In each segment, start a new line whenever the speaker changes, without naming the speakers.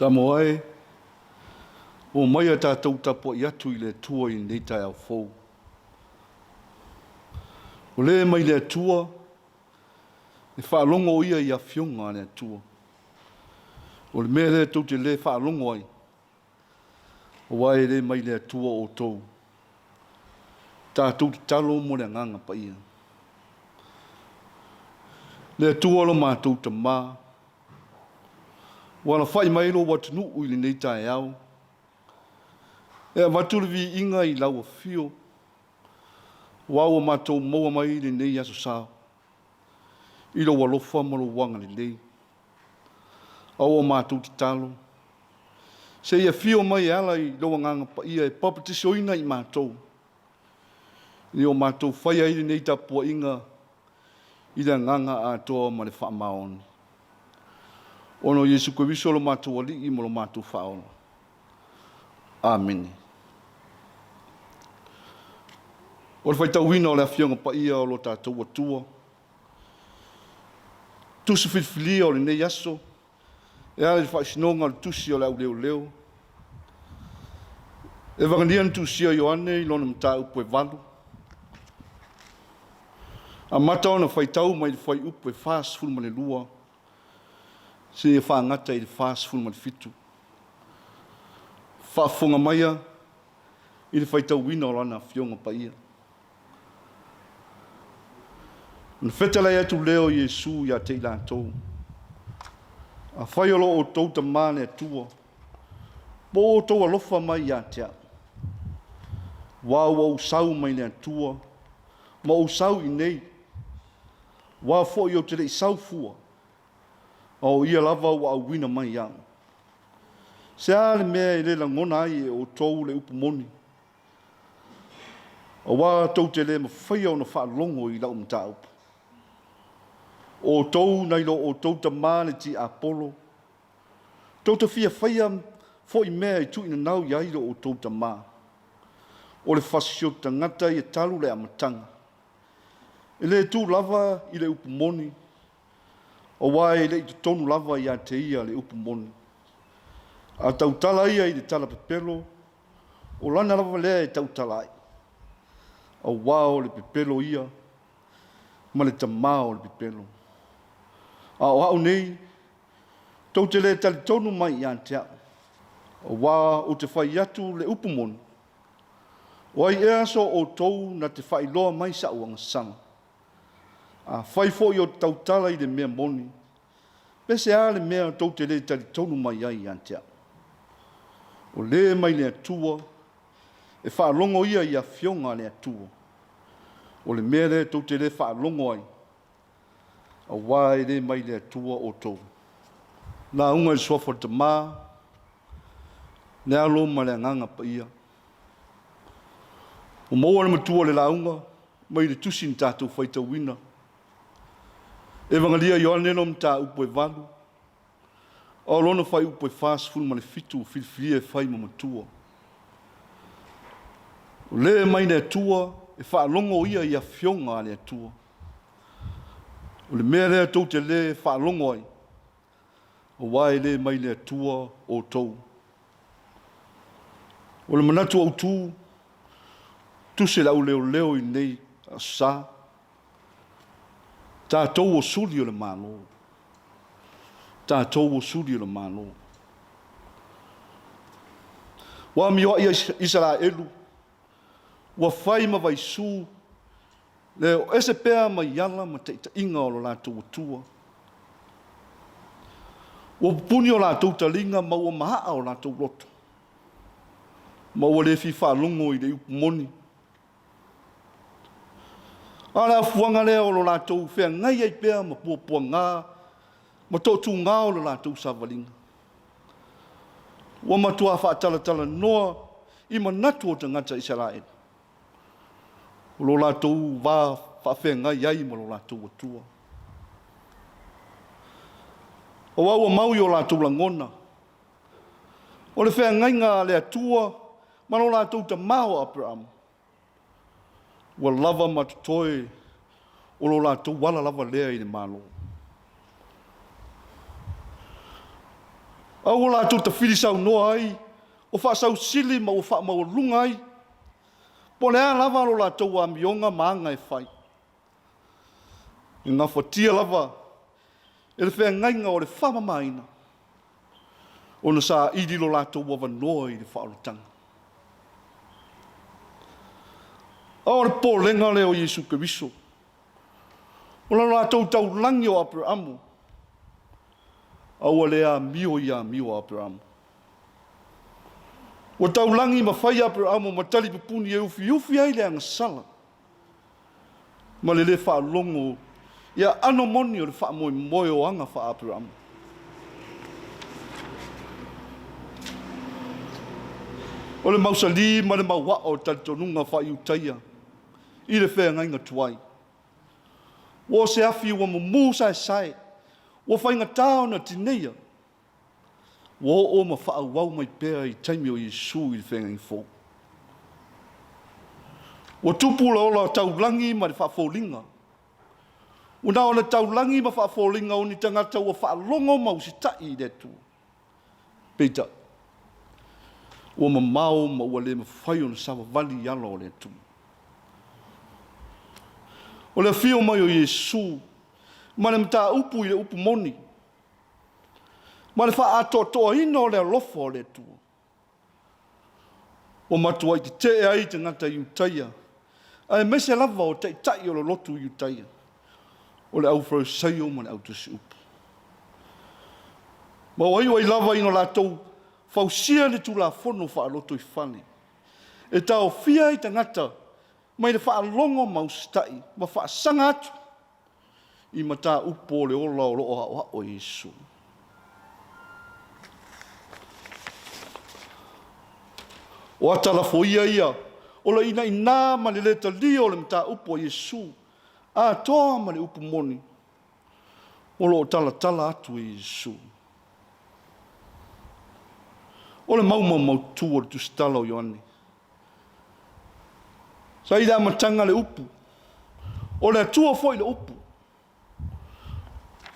Samoa e, omaia tatou tapuai atu i le Atua i lenei taeao fou. O le mai le Atua, e faalogo ia i afioga a le Atua. O le mea lea tou te le faalogo ai, aua e le mai le Atua outou. Tatou tatalo mo le Agaga Paia. Le Atua lo matou Tamā, ua alafai mai lou atunuu i lenei taeao, e avatu le viiga i lau afio, aua ua matou maua mai lenei aso sa, i lou alofa ma lou agalelei. A ua matou tatalo, se i afio mai e ala i lou Agaga Paia e papatisoina i matou, ina ia o matou faia ai lenei tapuaiga i le agaga atoa ma le faamaoni. Ona o Iesu Keriso lo matou Alii ma lo matou Faaola. Amene. O le faitauina o le Afioga Paia o lo tatou Atua, tusi filifilia o lenei aso, e ala i le faaisinoga o le tusi o le Auleoleo, Evagelia na tusia e Ioane i lona mataupu e 8, amata ona faitau mai le fuaiupu e 42 seia faagata i le 47. Faafofoga maia i le faitauina o Lana Afioga Paia. Ona fetalai atu lea o Iesu ia te i latou, Afai o lo outou Tama le Atua, po o outou alofa mai ia te au, aua ua ou sau mai le Atua, ma ou sau iinei, aua foi ou te le i sau fua, a o Ia lava ua auina mai au. Se a le mea e le lagona ai e outou le upu moni? Aua tou te le mafaia ona faalogo i lau mataupu. O outou nai lo outou tama le tiapolo, tou te fia faia foi mea e tuuinanau i ai lo outou tama. O le fasioti tagata ia talu le amataga. E le tu lava i le upu moni, aua e le i totonu lava ia te ia le upu moni. A tautala ia i le tala pepelo, o lana lava lea e tautala ai, aua o le pepelo ia ma le tamā o le pepelo. A o au nei, tou te le talitonu mai ia te au, aua ou te fai atu le upu moni, o ai ea so outou na te faailoa mai saʻu agasala? Afai foi ou te tautala i le mea moni, pese a le mea tou te le talitonu mai ai ia te au? O le mai le Atua, e faalogo ia i afioga a le Atua. O le mea lea tou te le faalogo ai, aua e le mai le Atua outou. Lauga i le Suafa o le Tama, le Alo ma le Agaga Paia. Ua maua le matua o le lauga mai le tusi na tatou faitauina. Evagalia Ioane lona mataupu e 8, a o lona fuaiupu e 47 ua filifilia e fai ma matua. O le mai le Atua e faalogo ia i afioga a le Atua. O le mea lea tou te le faalogo ai, aua e le mai le Atua outou. O le manatu autu, tusi le auleoleo i lenei aso sa, tatou o suli o le Malo. Tatou o suli o le Malo. Ua amioai a Isaraelu, ua fai ma vaisu le o ese pea mai ala ma taitaiga o lo latou Atua. Ua pupuni o latou taliga ma ua maaa o latou loto, ma ua le fia faalogo i le upu moni. A o le afuaga lea o lo latou feagai ai pea ma puapuaga ma tootugā o lo latou savaliga. Ua matua faatalatalanoa i manatu o tagata Isaraelu, o lo latou va faafeagai ai ma lo latou Atua. Aua ua mau i o latou lagona, o le feagaiga a le Atua ma lo latou tamā o Aperama, ua lava ma totoe o lo latou ala lava lea i le Malo. A ua latou tafili saunoa ai, o faasausili ma ua faamaualuga ai, po o le a lava lo latou amioga ma aga e fai. E gafatia lava e le feagaiga o le faamamaina ona saili lo latou avanoa i le faaolataga. A o le popolega lea o Iesu Keriso, o lo latou taulagi o Aperamo, a ua le amio i amio a Aperamo. Ua taulagi ma fai Aperamo ma talipupuni e ufiufi ai le agasala ma le lē faalogo i aano moni o le faamoemoe o aga faa-Aperamo. O le mausalī ma le mauaa o talitonuga faa-Iutaia i le feagaiga tuai. Ua o se afi ua mumu saesae, ua faigata ona tineia, ua oo ma faaauau mai pea i taimi o Iesu i le feagaiga fou. Ua tupu le ola taulagi ma le faafoliga. Ua na o le taulagi ma faafoliga o ni tagata ua faalogo ma usitai i le Atua. Peitai, ua mamao ma ua le mafai ona savavali i ala o le Atua. O le afio mai o Iesu ma le mataupu i le upu moni, ma le faaatoatoaina o le alofa o le Atua, ua matuai tetee ai tagata Iutaia, aemaise lava o taitai o le lotu Iutaia, o le aufaisaio ma le autusiupu. Ma ua iu ai lava ina latou fausia le Tulafono faalotoifale e taofia ai tagata mai le faalogo ma usitai ma faasaga atu i mataupu o le ola o lo o aoao e Iesu. O ata lafoia ia o le inaina ma le lē talia o le mataupu a Iesu, atoa ma le upu moni o lo o talatala atu e Iesu. O le mau maumaututu o le Tusitala o Ioane, sa i le amataga le upu, o le Atua foi le upu.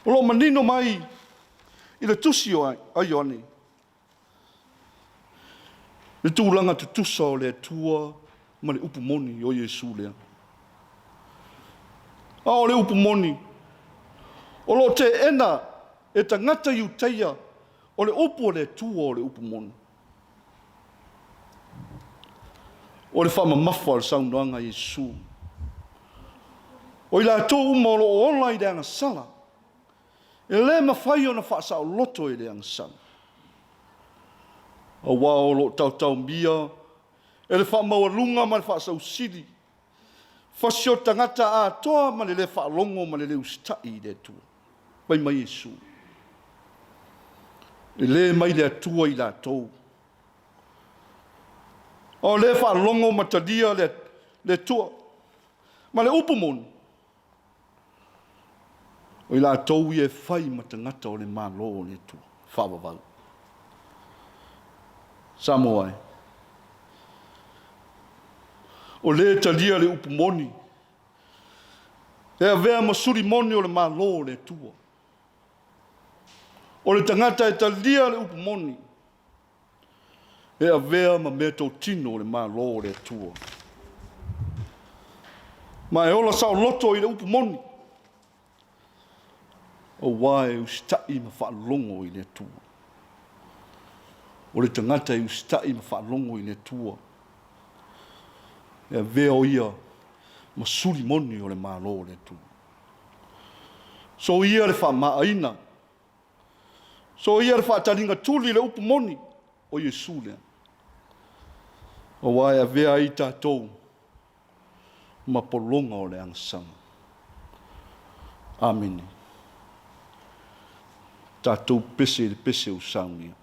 O lo o manino mai i le tusi a Ioane le tulaga tutusa o le Atua ma le upu moni o Iesu lea. A o le upu moni, o lo o teena e tagata Iutaia o le upu a le Atua o le upu moni. O le faamamafa o le saunoaga a Iesu, o i latou uma o lo o ola i le agasala, e le mafai ona faasaoloto e le agasala, aua o lo o taotaomia e le faamaualuga ma le faasausili, fasi o tagata atoa ma le lē faalogo ma le lē usitai i le Atua. Fai mai Iesu, e le mai le Atua i latou, a o lea e faalogo ma talia le Atua ma le upu moni, o i latou ia e fai ma tagata o le Malo o le Atua faavavau. Samoa e, o lea e talia le upu moni, e avea ma suli moni o le Malo o le Atua. O le tagata e talia le upu moni, e avea ma meatotino o le Malo o le Atua. Ma e ola saoloto i le upu moni, aua e usitai ma faalogo i le Atua. O le tagata e usitai ma faalogo i le Atua, e avea o ia ma suli moni o le Malo o le Atua. Soia le faamaaina, soia le faataliga tuli i le upu moni o Iesu lea, aua e avea ai tatou ma pologa o le agasala. Amene. Tatou pese i le pese ua saunia.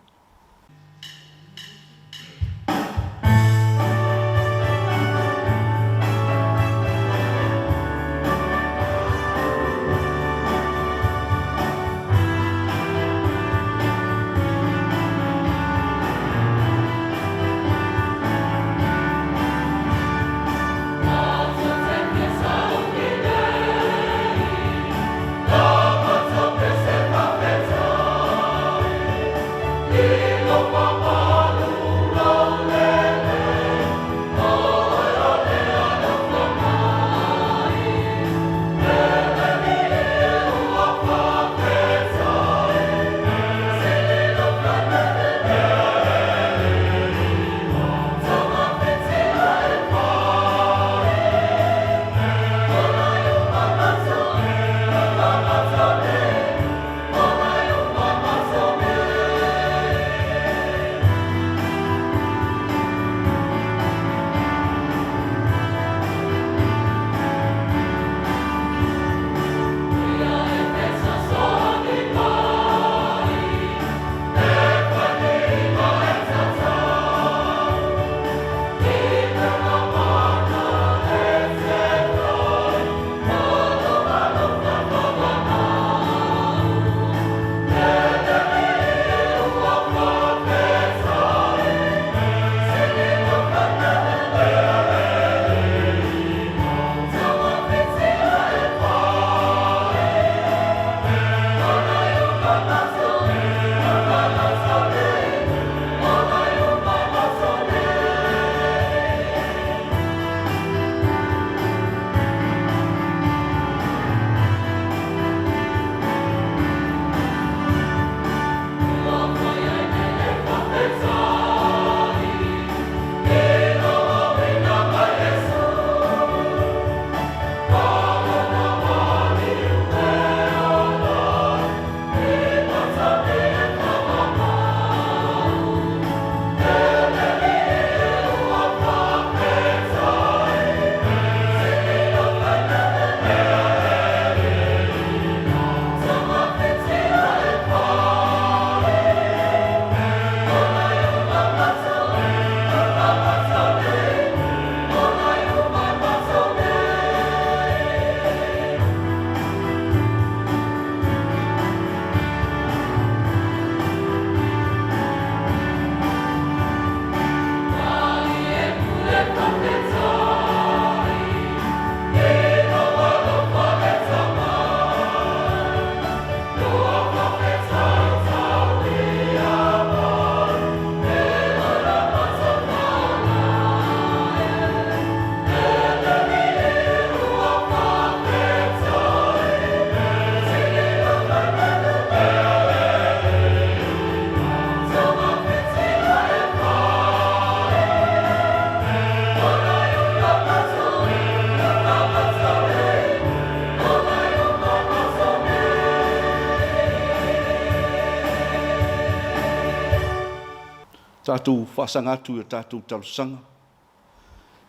Tatou faasaga atu i a tatou talosaga,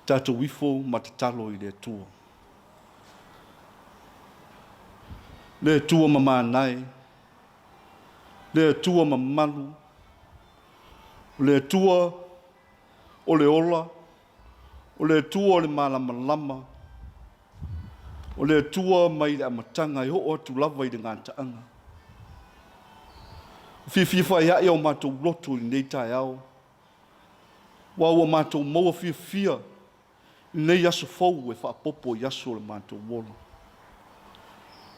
tatou ifo ma tatalo i le Atua. Le Atua mamana e, le Atua mamalu, o le Atua o le ola, o le Atua o le malamalama, o le Atua mai le amataga e oo atu lava i le gataaga. Ua fiafia faia'i o matou loto i lenei taeao, aua ua matou maua fiafia i lenei aso fou e faaopoopo i aso o le matou ola.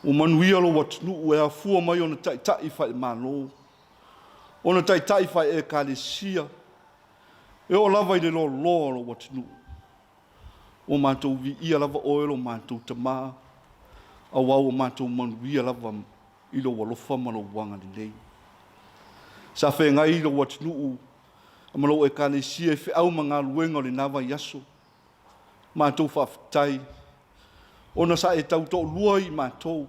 Ua manuia lou atunuu e afua mai ona taitai faale-Malo, ona taitai faale-Ekalesia, e oo lava i le loaloa o lou atunuu. Ua matou viia lava oe lo matou Tama, aua ua matou manuia lava i lou alofa ma lou agalelei. Sa feagai lou atunuu ma lou Ekalesia i feau ma galuega o lena vaiaso. Matou faafetai ona sa e tau toalua i matou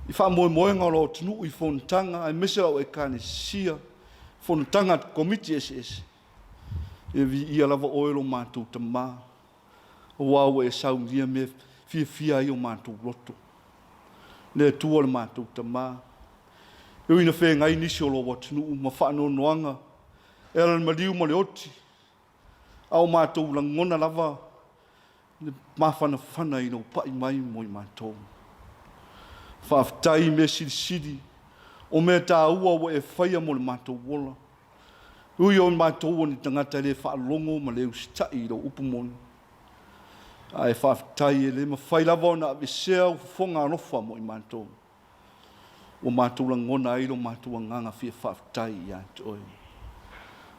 i faamoemoega o lou atunuu i fonotaga aemaise lau Ekalesia, fonotaga a Komiti eseese. E viia lava oe lo matou Tama, aua ua e saunia mea fiafia ai o matou loto. Le Atua le matou Tama, e ui ina feagai nisi o lou atunuu ma faanoanoaga e ala i le maliu ma le oti, a o matou lagona lava le mafanafana i lou pai mai mo i matou. Faafetai i mea silisili, o mea taua ua e faia mo le matou ola. E ui o matou o ni tagata e le faalogo ma le usitai i lou upu moni, ae faafetai e le mafai lava ona aveesea ou fofoga alofa mo i matou. Ua matou lagona ai lo matou agaga fia faafetai ia te oe.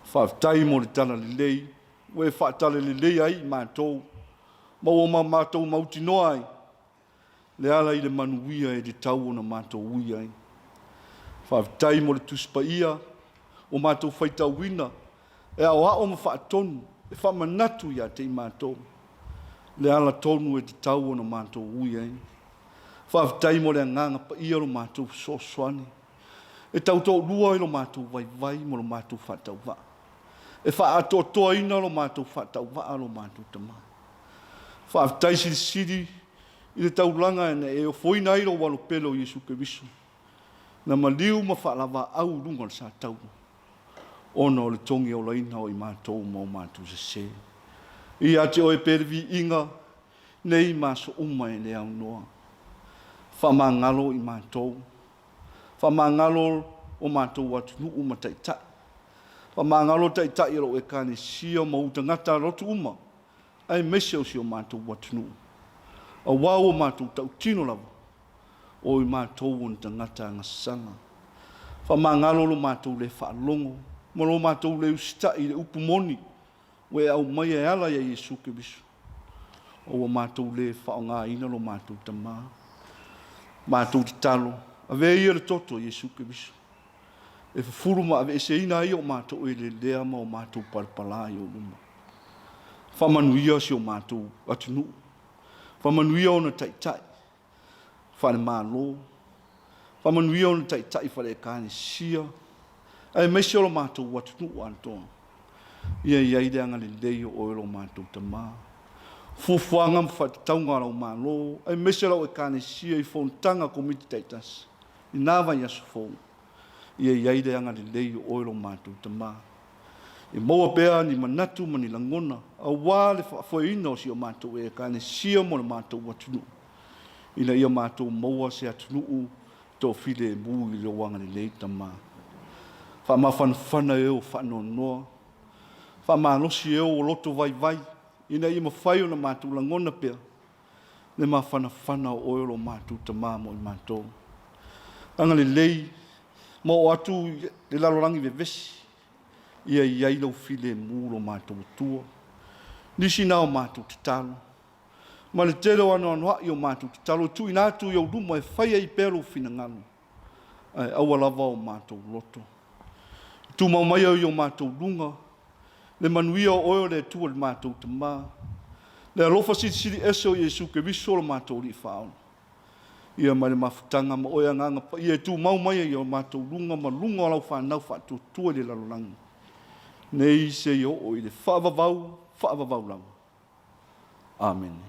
Faafetai mo le talalelei ua e faataleleleia ai i matou, ma ua matou mautinoa ai le ala i le manuia e tatau ona matou ui ai. Faafetai mo le Tusi Paia ua matou faitauina e aoao ma faatonu, e faamanatu ia te i matou le ala tonu e tatau ona matou ui ai. Faafetai mo le Agaga Paia o lo matou fesoasoani e tau toalua i lo matou vaivai ma lo matou faatauvaa, e faaatoatoaina lo matou faatauvaa lo matou Tama. Faafetai silisili i le taulaga na e ofoina ai lou Alo pele o Iesu Keriso, na maliu ma faalavaau i luga o le sataua, ona o le togi olaina o i matou ma o matou sese. Ia te oe pea le viiga nei ma aso uma e le aunoa. Faamagalo i matou. Faamagalo o matou atunuu ma taitai. Faamagalo taitai o lou Ekalesia ma ou tagata lotu uma, aemaise o si o matou atunuu. Aua ua matou tautino lava, o i matou o ni tagata agasala. Faamagalo lo matou le faalogo ma lo matou le usitai i le upu moni ua e aumaia e ala ia Iesu Keriso, a ua matou le faaaogaina lo matou Tama. Matou tatalo, avea ia le toto o Iesu Keriso e fufulu ma aveeseina ai o matou elelea ma o matou palapala i ou luma. Faamanuia si o matou atunuu, faamanuia ona taitai faale-Malo, faamanuia ona taitai faale-Ekalesia, aemaise o lo matou atunuu atoa. Ia i ai le agalelei o oe lo matou Tama. Fuafuaga ma faatatauga a lau Malo, aemaise lau Ekalesia i fonotaga komiti taitasi i na vaiaso fou. Ia i ai le agalelei o oe lo matou Tama. Ia maua pea ni manatu ma ni lagona aua le faafoeina o si o matou Ekalesia ma lo matou atunuu, ina ia matou maua se atunuu toafilemu i lou agalelei, Tama. Faamafanafana e o faanoanoa, faamalosi e o loto vaivai, ina ia mafai ona matou lagona pea le mafanafana o oe o lo matou Tama mo i matou. Agalelei ma oo atu i le lalolagi vevesi, ia i ai lou filemu lo matou Atua. Nisi na o matou tatalo, ma le tele o anoanoai o matou tatalo e tuuina atu i ou luma e fai ai pea lou finagalo, ae aua lava o matou loto. Tumau mai i o matou luga le manuia o oe o le Atua le matou Tama, le alofa silisili ese o Iesu Keriso lo matou Alii Faaola, ia ma le mafutaga ma oe Agaga Paia e tumau mai ai i o matou luga ma luga o lau fanau faatuatua i le lalolagi. Nei seia oo i le faavavau faavavau lava. Amene.